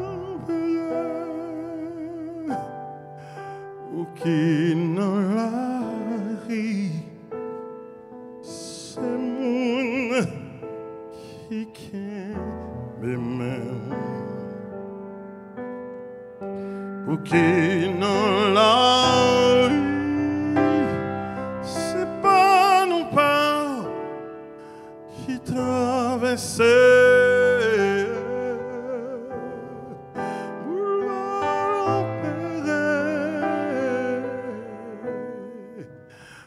Lanperè. Ou ki nan lari, se moun ki kenbe men w. Ou ki nan lari, se pa nou pa w ki travèse boulva Lanperè.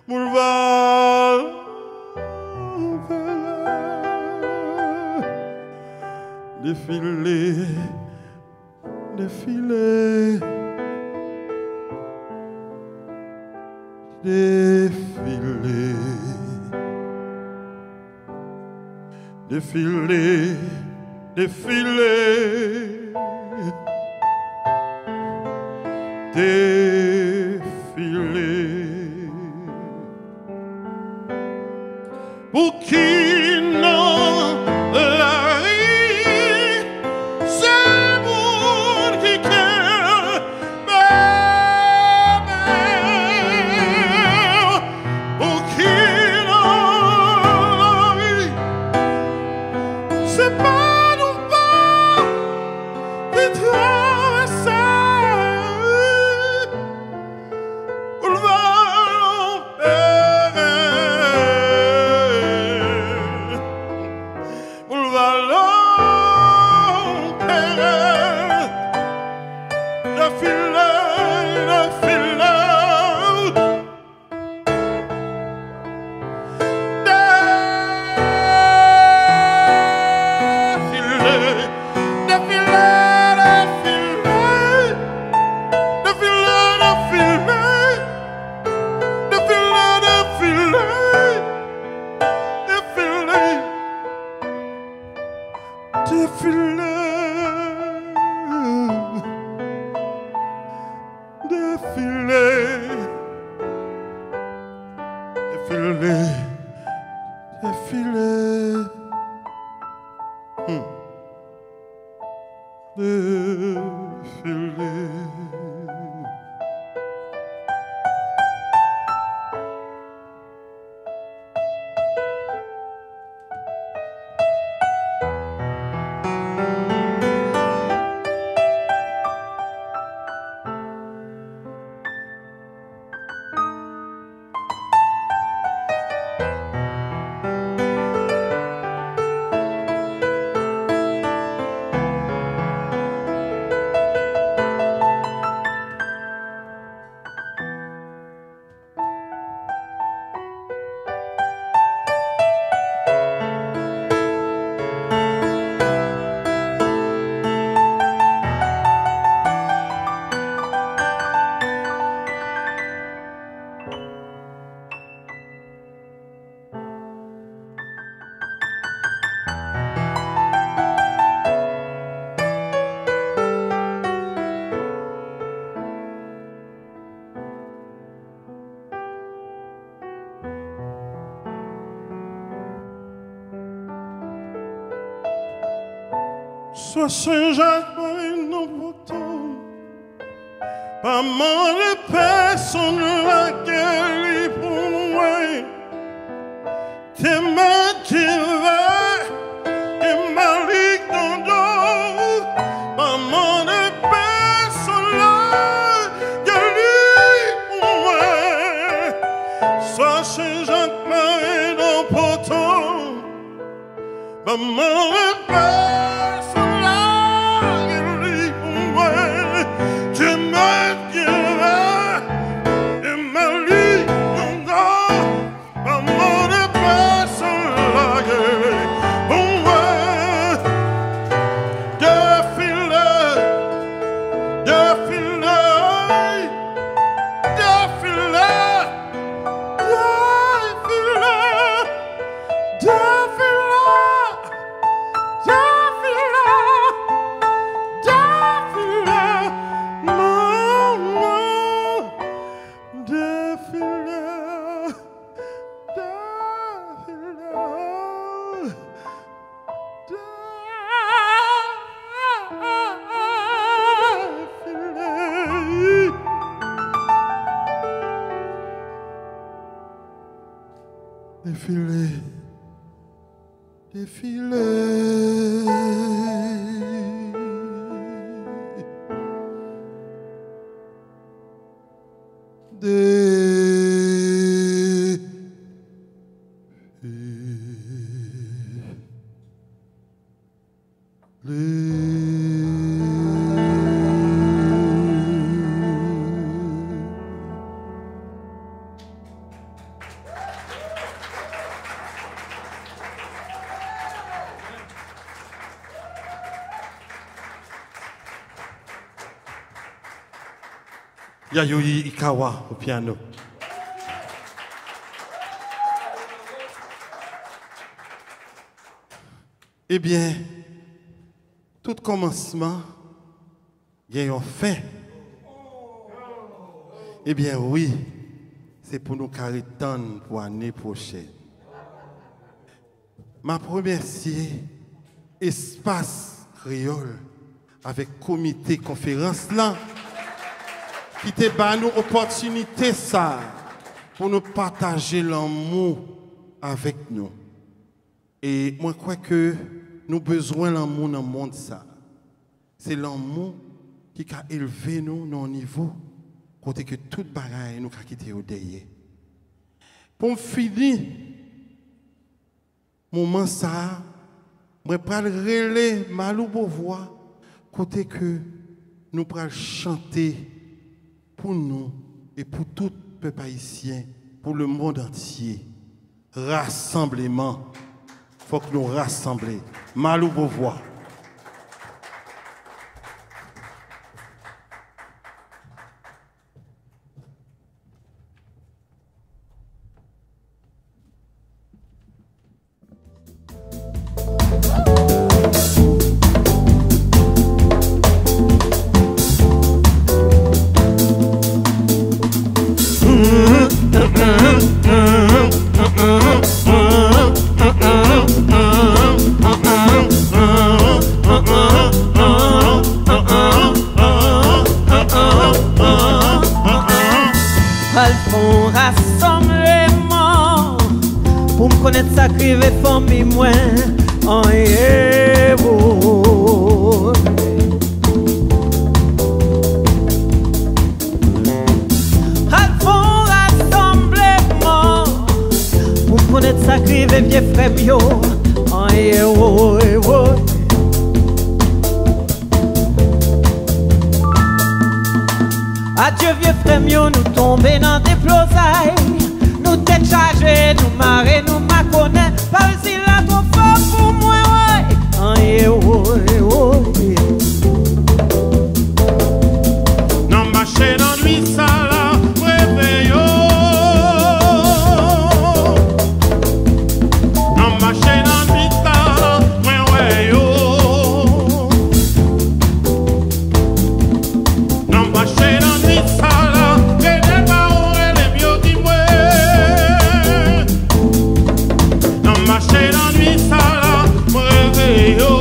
Boulva Lanperè. Defile, defile, defile. Defile, defile, defile. Pou ki nan lari, se moun ki kenbe men w. Pou ki nan lari, se pa nou pa w ki travèse boulva Lanperè. Défilé, défilé. Hmm. Défilé. Swa Sen Jak, mari nan poto. Pa mande pèsonn lage li pou mwen. Te mèt ki vè e malik nan do. Pa mande pèsonn lage li pou mwen. Swa Sen Jak, mari nan poto. Manman repè sou lari li pou mwen. Te mèt gen lè e mari ankò. Manman repè sou lari li pou mwen. Defile, defile, defile, defile. Defile, defile, defile, manman, defile, defile, defile. Defile. Defile. Defile. Yayoi Ikawa au piano. Ebyen, tout kòmansman gen yon fen. Ebyen wi, se pou nou ka ret tann pou ane pwochèn. M ap remèsye Espas Kreyòl avèk komite konferans lan ki te ba nou opòtinite sa a pou nou pataje lanmou avèk nou. E mwen kwè ke nou bezwen lanmou nan mond sa. Se lanmou ki ka elve nou nan yon nivo kote ke tout bagay nou ka kite yo dèyè. Pou m fini moman sa a, mwen pral rele Malou Beauvoir kote ke nou pral chante pou nou e pou tout pèp ayisyen, pou lemonn antye. Rasanbleman. Fòk nou rasanble. Malou Beauvoir. Konèt sa k rive fanmi mwen, an ye woy. Al fè yon rasanbleman pou m konèt sa k rive vye frè m yo, an ye woy, woy. Adye vye frè m yo, nou tonbe nan deplozay. Nou tèt chaje, nou mare, nou makonnen. Parisi la twò fò pou mwen, woy. An ye woy, woy. N ap mache nan nwit sa la, m reve yo. N ap mache nan nwit sa la, mwen wè yo. N ap mache nan nwit sa la, e de pa ou rele m yo di mwen. N ap mache nan nwit sa la, mwen reve yo.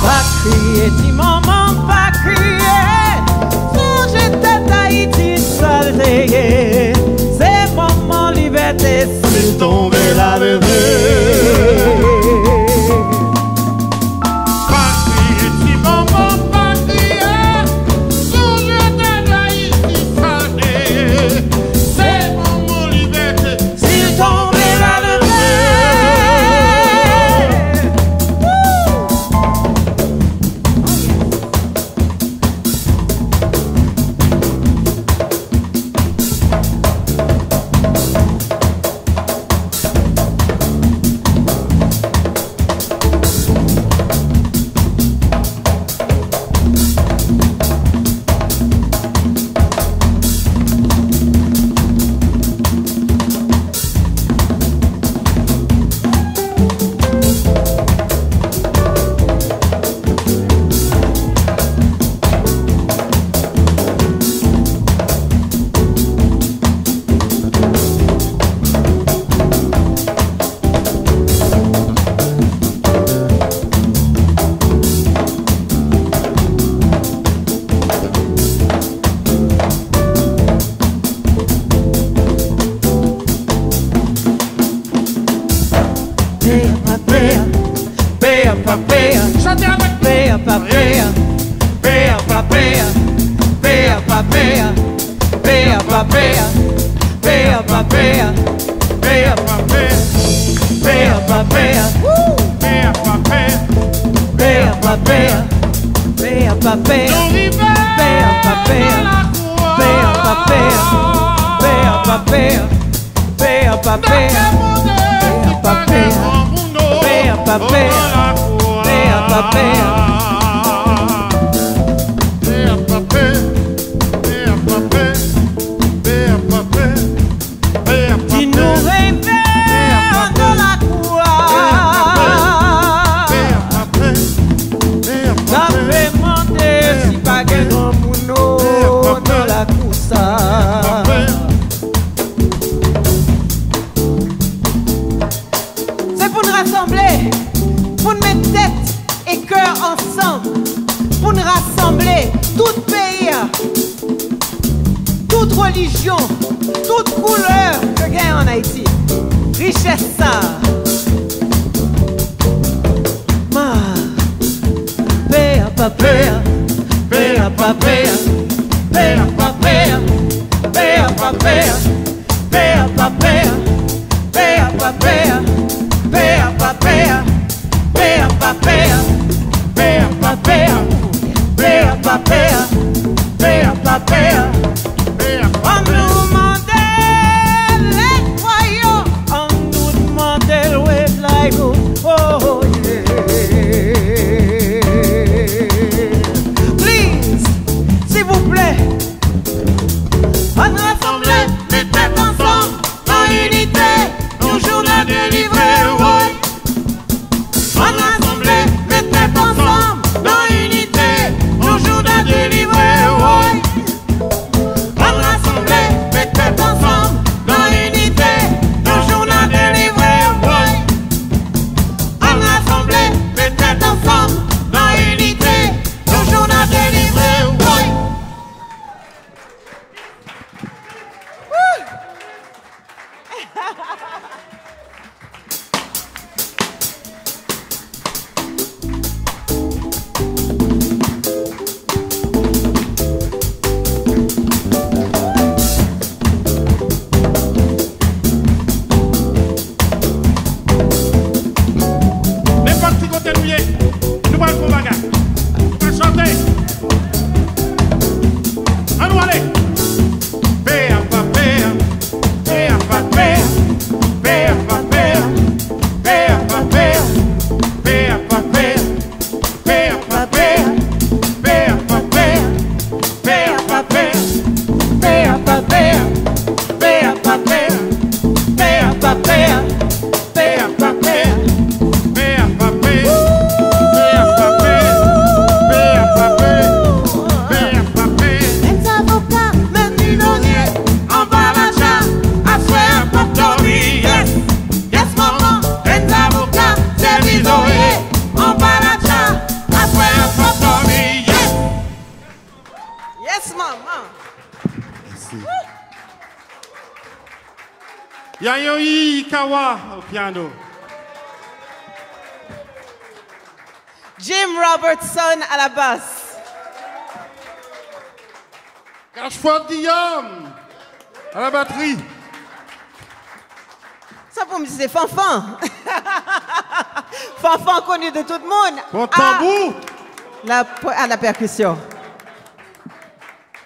Pa kriye, ti manman, pa kriye. Sonje tèt Ayiti sa l te ye. Se moman libète, si l tonbe la leve. Pa kriye, ti manman, pa kriye. Sonje tèt Ayiti sa l te ye. Se moman libète, si l tonbe la leve. Peya pa peya, peya pa peya. Chante avèk nou. Peya pa peya, peya pa peya. Peya pa peya, peya pa peya. Peya pa peya, peya pa peya. Peya pa peya, peya pa peya. Peya pa peya, peya pa peya. Nou rive nan lakou a. Peya pa peya, peya pa peya. Peya pa peya, peya pa peya. Peya pa peya, peya pa peya. Peya pa peya, peya pa peya. Peya pa peya, peya pa peya. Di nou rive anndan lakou a. Peya pa peya, peya pa peya. N ap demande si pa gen granmoun anndan lakou sa. Se pou n rasanble, pou n met tèt e kè ansanm, pou n rasanble tout peyi a, tout relijyon, tout koulè ke gen ann Ayiti. Richès sa a. Ma, peya pa peya, peya pa peya, peya pa peya, peya pa peya. Peya pa peya, peya pa peya, peya pa peya, peya pa peya, peya pa peya, peya pa peya, peya pa peya, peya pa peya. Ann nou mande l, lè kwayan, ann nou mande l, wave like, oh, oh, yeah. Please, silvouplè. Ann rasanble, Yayoi Kawa au piano. Jim Robertson à la basse. Rashford Guillaume à la batterie. Sa pou m di se Fanfan. Fanfan koni de tout moun. Bon tanbou. La, à la percussion.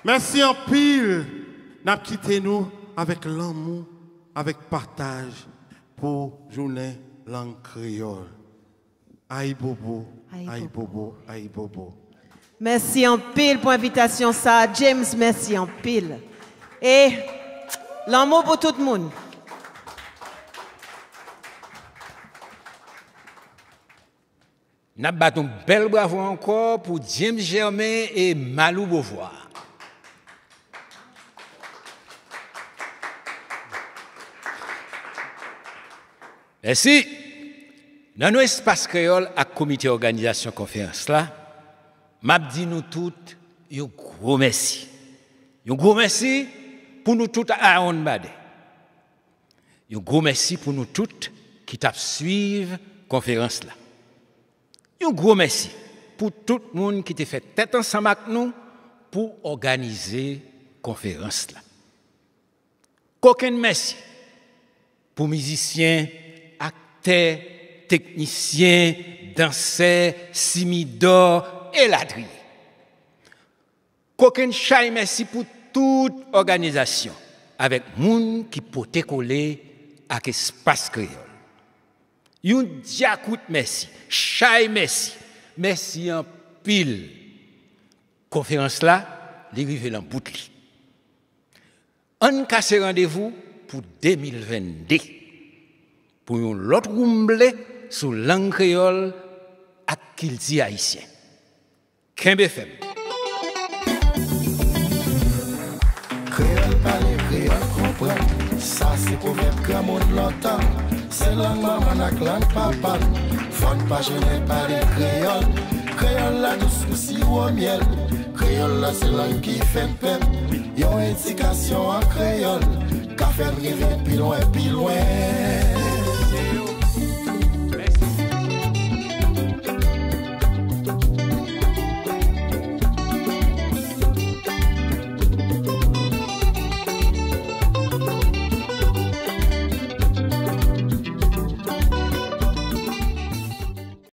Mèsi anpil. N ap kite nou avèk lanmou, avèk pataj pou jounen lang kreyòl. Ayibobo, Ayibobo. Ayibobo, Ayibobo. Mèsi anpil pou envitasyon sa a, James, mèsi anpil. E lanmou pou tout moun. N ap bat yon bèl bravo ankò pou James Germain e Malou Beauvoir. Mèsi. Nan non Espas Kreyòl ak komite òganizasyon konferans la, m ap di nou tout yon gwo mèsi. Yon gwo mèsi pou nou tout a Aaron Baden. Yon gwo mèsi pou nou tout ki t ap swiv konferans la. Yon gwo mèsi pou tout moun ki te fè tèt ansanm ak nou pou òganize konferans la. Kokenn mèsi pou mizisyen, aktè, teknisyen, dansè, simidò, elatriye. Kokenn chay mèsi pou tout òganizasyon avèk moun ki pote kole ak Espas Kreyòl. Yon dyakout mèsi, chay mèsi, mèsi anpil. Konferans la, li rive nan bout li. Ann kase randevou pou de mil venn de pou yon lòt woumble sou lang kreyòl ak kilti ayisyen. Kenbe fèm. Kreyòl pale, kreyòl konprann. Sa se pwovèb granmoun lontan. Se lang manman n ak lang papa n. Fò n pa jennen pale kreyòl. Kreyòl la dous kou siwo myèl. Kreyòl la se lang ki fè n pèp. Yon edikasyon an kreyòl ka fè n rive pi lwen, pi lwen.